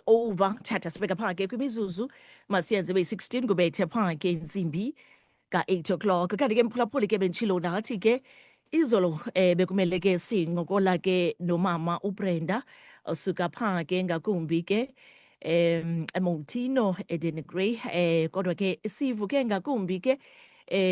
Over thatha sibeka phaa ke kwimizuzu masiyenze beyi-16 kubethe phaa ke intsimbi ka-8 o'clock. Kanti ke mphulaphuli ke benditshilo nathi ke izolo bekumele ke sincokola ke nomama uBrenda osuka phaa ke ngakumbi ke eMontino Eden Grey, kodwa ke sivuke ngakumbi ke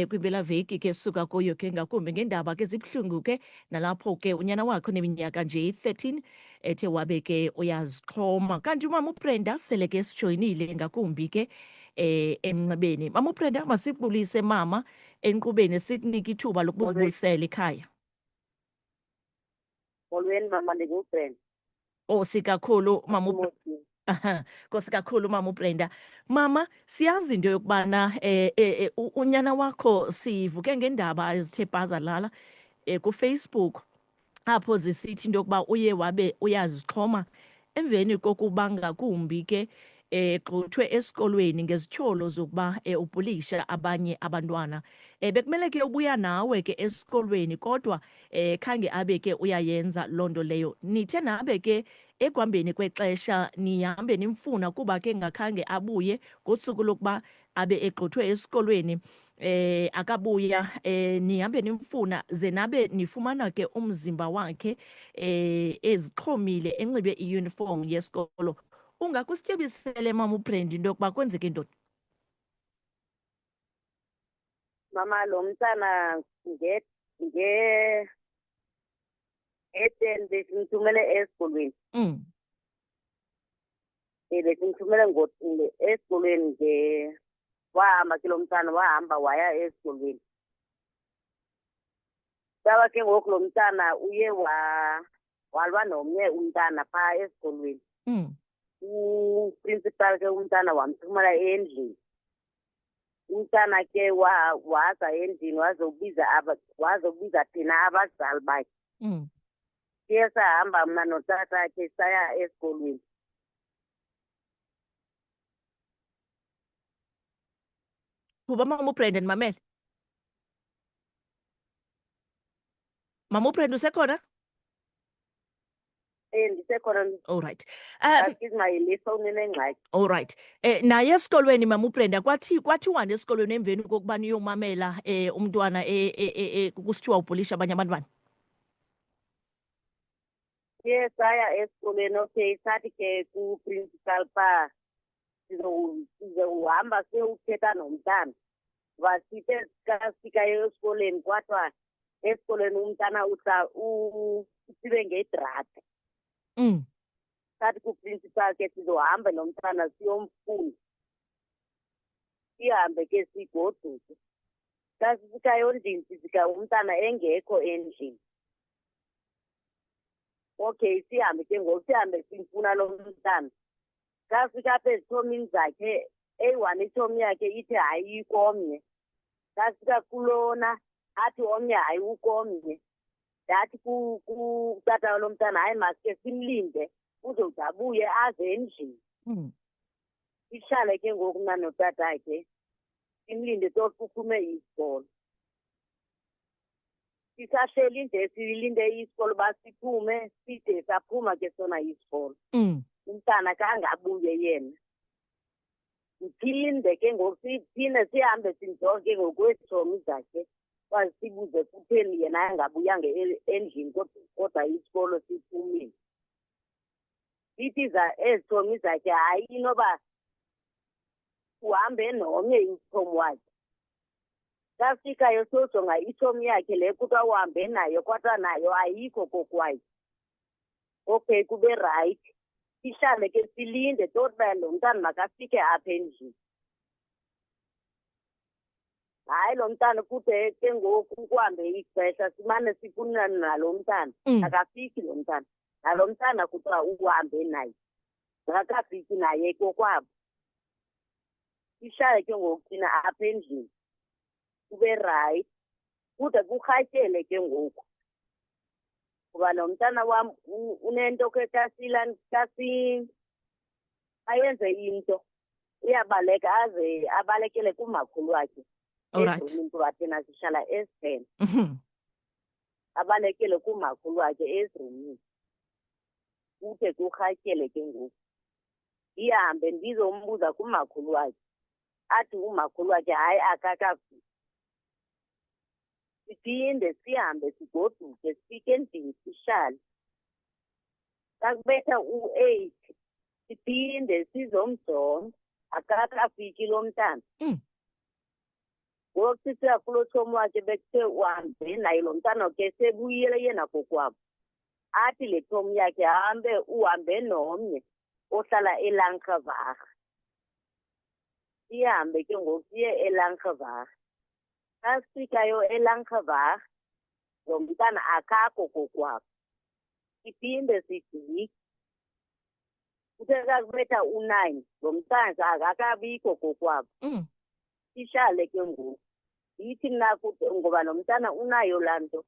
kwimpelaveki ke suka kuyo ke ngakumbi ngeendaba ke zibuhlungu ke nalapho ke unyana wakhe oneminyaka nje 13 ethe wabe ke uyazixhoma. Kanti umama uBrenda sele ke sijoyinile ngakumbi ke emnxebeni. Mama uBrenda, masibulise mama enkqubeni, sikunike ithuba lokubuzibulisela ikhaya. Molweni mama, ndinguBrenda. Nkosi kakhulu mama. Aha, Nkosi kakhulu mama uBrenda. Mama, siyazi into yokubana unyana wakho sivuke ngendaba ezithe bhazalala kuFacebook apho zisithi into yokuba uye wabe uyazixhoma emveni kokuba ngakumbi ke egxothwe esikolweni ngezityholo zokuba ubhulisha abanye abantwana. Bekumele ke ubuya nawe ke esikolweni kodwa khange abe ke uyayenza loo nto leyo. Nithe nabe ke ekuhambeni kwexesha nihambe nimfuna kuba ke ngakhange abuye ngosuku lokuba abe egxothwe esikolweni, akabuya, nihambe nimfuna ze nabe nifumana ke umzimba wakhe ezixhomile enxibe iuniform yesikolo. Ungakusityebisele mama uBrenda into yokuba kwenzeke ntoni? Mama, lo mntana nge nge nge-10 besimthumele esikolweni. Besimthumele esikolweni nge wahamba ke lo mntana, wahamba waya esikolweni. Saba ke ngoku lo mntana uye walwa nomnye umntana phaa esikolweni. Uprincipal ke umntana wamthumela endlini. Umntana ke waza endlini wazobiza thina abazali bakhe. Siye sahamba mna notata ke saya esikolweni. Kuba mama uBrenda, mamele. Mama uBrenda, usekhona? Ndisekhona. All right. Excuse my, le phone inengxaki. All right. Naye esikolweni mama uBrenda, kwathiwani esikolweni emveni kokuba niyomamela umntwana kusithiwa ubhulisha abanye abantwana? Siye saya esikolweni, okay, sathi ke ku-principal pha sizowuhamba siyowuthetha nomntana. Ngoba sithe kafika esikolweni kwathiwa esikolweni umntana utsibe ngedrug. Sathi ku-principal ke sizohamba nomntana siyomfuna. Sihambe ke sigoduke. Xa sifikayo endlini sifika umntana engekho endlini. Okay, sihambe ke ngoku, sihambe simfuna lo mntana. Xa fika apha ezithomini zakhe, eyi-one itshomi yakhe ithi hayi ikomnye. Xa fika kulona athi omnye hayi ukomnye. Ndathi kutata walo mntana hayi masike simlinde uzowude abuye aze endlini. Sihlale ke ngoku mna notatakhe simlinde tot kuphume isikolo. Sisahleli nje silinde isikolo uba siphume, side saphuma ke sona isikolo. Umntana kangabuye yena. Siphinde ke ngoku siphinde sihambe simjonge ke ngoku kwezitshomi zakhe kwaze sibuze kutheni yena angabuyanga endlini kodwa isikolo siphumile. Sithi ezitshomi zakhe hayi inoba uhambe nomnye umtshomi wakhe. Xa sifikayo siyojonga itshomi yakhe le kuthiwa uhambe nayo kodwa nayo ayikho kokwayo. Okay, kube rayithi. Sihlale ke silinde toti uba lo mntana makafike apha endlini. Hayi lo mntana kude ke ngoku kuhambe ixesha simane sifuna nalo mntana. Akafiki lo mntana. Nalo mntana kuthiwa uhambe naye. Akafiki naye kokwabo. Sihlale ke ngoku thina apha endlini. Kube rayithi. Kude kurhatyele ke ngoku. Ngoba lo mntana wam unento ke ayenze into uyabaleka aze abalekele kumakhulu wakhe. All right. Ezulwini kuba thina sihlala esibhedlela. Abalekele kumakhulu wakhe ezulwini. Kude kurhatyele ke ngoku. Ndihambe ndizombuza kumakhulu wakhe, athi umakhulu wakhe hayi akakafiki. Siphinde sihambe sigoduke, sifike endlini sihlale. Xa kubetha u-8 siphinde sizomjonga, akakafiki lo mntana. Ngoku sisiya kulo tshomi wakhe bekuthe uhambe naye lo mntana ke sebuyile yena kokwabo. Athi le tshomi yakhe hambe uhambe nomnye ohlala eLangewaag. Sihambe ke ngoku siye eLangewaag. Xa sifikayo eLangewaag, lo mntana akakho kokwabo. Siphinde sijike. Kuthe xa kubetha u-9, lo mntana akakabikho kokwabo. Sihlale ke ngoku. Yithi mna ngoba lo mntana unayo laa nto.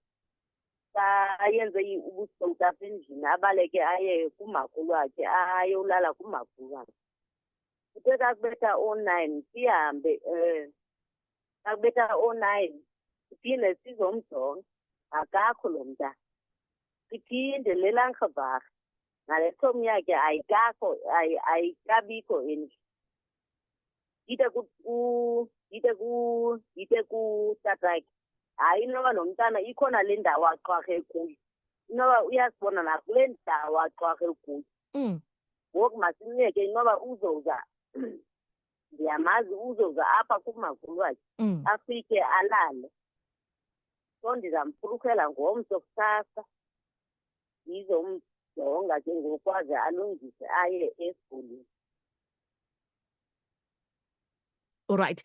Xa yenze ubuxoki apha endlini, abaleke aye kumakhulu wakhe, ayolala kumakhulu wakhe. Kuthe xa kubetha oo-9 sihambe, xa kubetha oo-9 siphinde sizomjonga, akakho lo mntana. Siphinde le Langewaag, nale tshomi yakhe ayikakho, ayikabikho endlini. Yite kutatakhe, hayi inoba lo mntana ikhona le ndawo axwarhe kuyo, inoba uyasibona nakule ndawo axwarhe kuyo. Ngoku masimyeke, inoba uzoza, ndiyamazi uzoza apha kumakhulu wakhe, afike alale. So ndizamfurukela ngomso kusasa, ndizomjonga ke ngoku aze alungise aye esikolweni. Alright.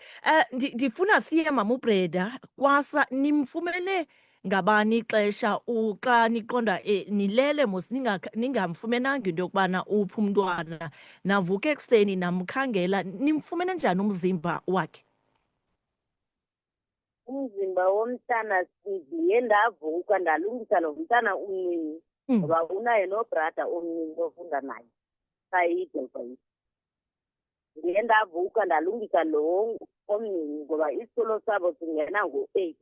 Ndifuna siye Mama uBrenda kwasa nimfumene ngabani ixesha xa niqonda nilele mos ningamfumenanga into yokubana uphi umntwana, navuka ekuseni namkhangela, nimfumene njani umzimba wakhe? Umzimba womntana ndiye ndavuka ndalungisa lo mntana umncinci, ngoba unaye nobrada omncinci ofunda naye sayidoda. Ndiye ndavuka ndalungisa lo omncinci ngoba isikolo sabo singena ngo-8.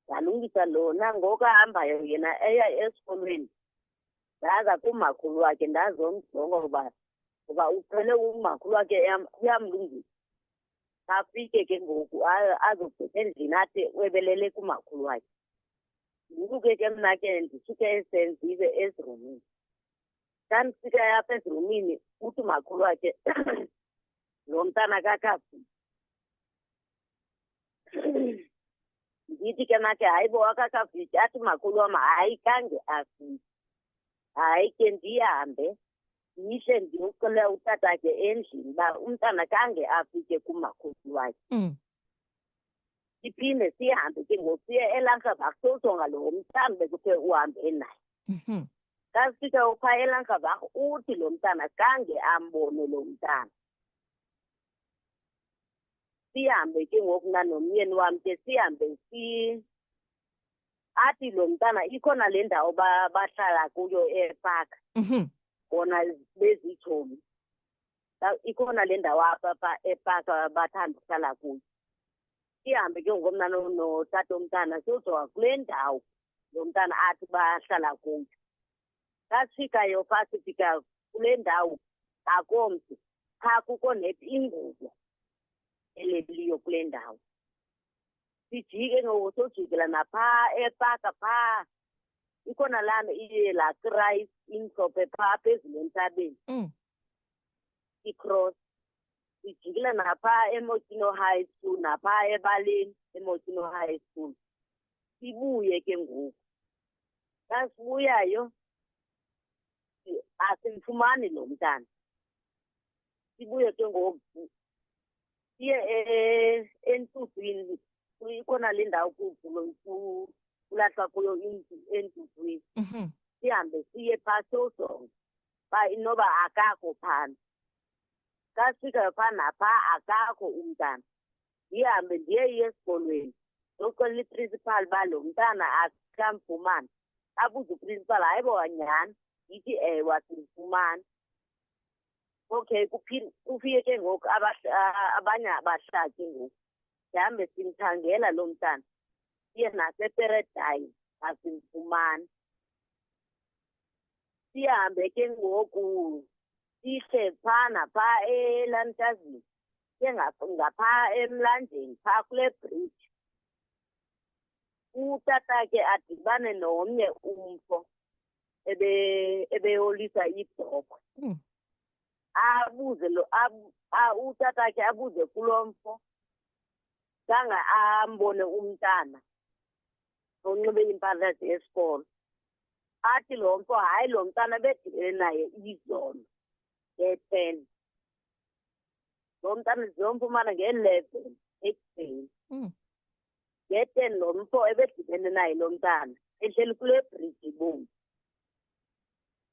Ndalungisa lona ngoku ahambayo yena eya esikolweni. Ndaza kumakhulu wakhe ndazomjonga ngoba uqhele umakhulu wakhe uyamlungisa. Afike ke ngoku azobheka endlini athi webelele kumakhulu wakhe. Ndivuke ke mna ke ndisuke ekuseni ndize ezirumini. Xa ndifika apha ezirumini uthi umakhulu wakhe lo mntana akakafiki. Ndithi ke mna ke hayi bo akakafiki, athi umakhulu wam hayi khange afike. Hayi ke ndihambe ndihle ndiyoxelela utatakhe endlini uba umntana khange afike kumakhulu wakhe. Siphinde sihambe ke ngoku siye eLangewaag siyojonga lo mntana bekuthe uhambe naye. Xa sifika phaa eLangewaag uthi lo mntana khange ambone lo mntana. Sihambe ke ngoku mna nomyeni wam ke sihambe athi lo mntana ikhona le ndawo bahlala kuyo epaka. Bona bezitshomi. Ikhona le ndawo apha epaka bathanda ukuhlala kuyo. Sihambe ke ngoku mna notata womntana siyojonga kule ndawo lo mntana athi bahlala kuyo. Xa sifikayo phaa sifika kule ndawo akho mntu, qha kukho net ingubo eleliyo kule ndawo. Sijike ngoku sojikela naphaa epaka phaa. Ikhona laa nto iye laa krayi imhlophe phaa phezulu entabeni. I-cross. Sijikela naphaa eMokino High School, naphaa ebaleni eMokino High School. Sibuye ke ngoku. Xa sibuyayo asimfumani lo mntana. Sibuye ke ngoku siye entuthwini, ikhona le ndawo kulahlwa kuyo entuthwini. Sihambe siye phaa siyojonga uba inoba akakho phana. Xa sifika phaa naphaa akakho umntana. Ndihambe ndiye esikolweni ndiyoxelela iprinsipali uba lo mntana asikamfumani. Abuze uprinsipali, hayi bo nyhani? Ndithi ewe asimfumani. Okay, kufike ke ngoku abanye abahlali ke ngoku. Sihambe simkhangela lo mntana. Siye naseParadise asimfumani. Sihambe ke ngoku. Sihle phaa naphaa elantazini, ke ngaphaa emlanjeni phaa kule bridge. Utata ke adibane nomnye umfo ebeyolisa ibhokhwe. Abuze lo utata ke abuze kulo mfo, zange ambone umntana onxibe iimpahla zesikolo. Athi lo mfo, hayi, lo mntana bedibene naye izolo nge-10. Lo mntana ziyomfumana nge-11 ekuseni. Nge-10 lo mfo ebedibene naye lo mntana ehleli kule bhriji ibomvu.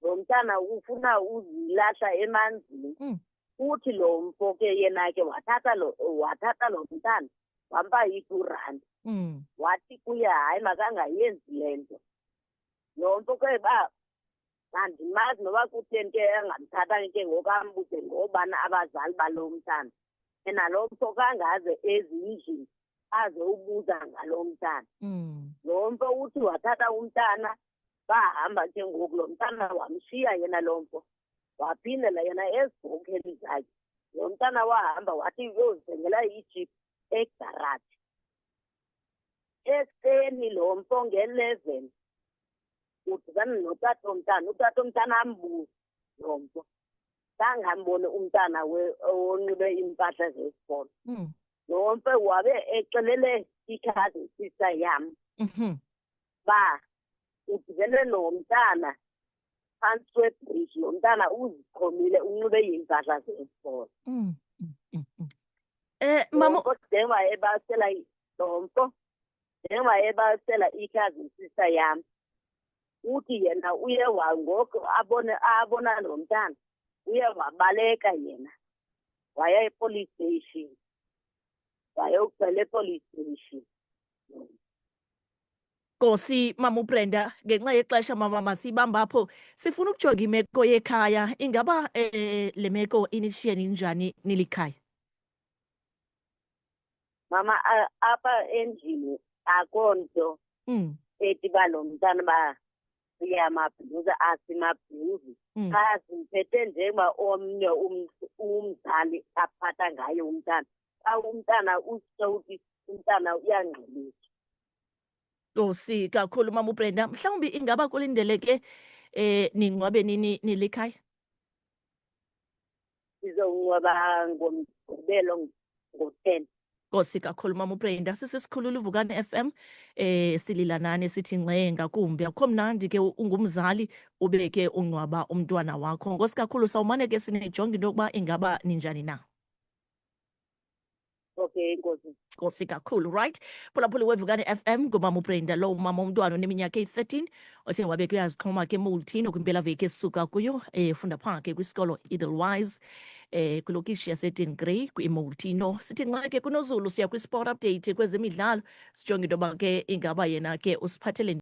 Lo mntana ufuna uzilahla emanzini. Uthi lo mfo ke yena ke wathatha lo mntana, wampa i-2 rand. Wathi kuye hayi, makangayenzi le nto. Lo mfo ke ba andimazi noba kutheni ke engamthathanga ke ngoku ambuze ngobana abazali balo mntana. Yena lo mfo kangaze ezindlini aze ubuza ngalo mntana. Lo mfo uthi wathatha umntana, bahamba ke ngoku. Lo mntana wamshiya yena lo mfo, waphindela yena ezibhokheni zakhe. Lo mntana wahamba wathi uyozithengela ijip egaraji. Ekuseni lo mfo nge-11 udibana notata omntana. Utata omntana ambuze lo mfo, kangamboni umntana onxibe iimpahla zesikolo. Lo mfo wabe exelele i-cousin sister yam ba udibene nomntana phantsi kwebhriji, lo mntana uziqhomile, unxibe iimpahla zesikolo. Mama. Lo mfo njengoba ebalisela i-cousin sister yam, uthi yena uye ngoku abona lo mntana, uye wabaleka yena, waya e-police station, wayokucela e-police station. Nkosi Mama uBrenda, ngenxa yexesha mama masibamba apho. Sifuna ukujonga imeko yekhaya. Ingaba le meko inishiye ninjani nilikhaya? Mama, apha endlini akho nto ethi uba lo mntana uba siyamabhuza, asimabhuzi. Qha simphethe njengoba omnye umzali aphatha ngayo umntana. Xa umntana usitowuti, umntana uyangxolisa. Nkosi kakhulu Mama uBrenda. Mhlawumbi ingaba kulindeleke ningcwabe nini nilikhaya? Sizongcwaba ngoMgqibelo ngo-10. Nkosi kakhulu Mama uBrenda. Sisisikhululo Vukani FM, silila nani, sithi ngxe ngakumbi. Akukho mnandi ke ungumzali ube ke ungcwaba umntwana wakho. Nkosi kakhulu, sawumane ke sinijonga into yokuba ingaba ninjani na. Okay, inkosi. Nkosi kakhulu. Right, phulaphuli weVukani FM, ngumama uBrenda lo, umama umntwana oneminyaka eyi-13 othe wabe kuyazixhoma ke emoltini kwimpelaveki esisuka kuyo, efunda phaa ke kwisikolo Edelweiss kwilokishi yaseDean Grey kwiMoltino. Sithi nxa ke kunozulu, siya kwi-sport update, kwezemidlalo, sijonge into yoba ke ingaba yena ke usiphathele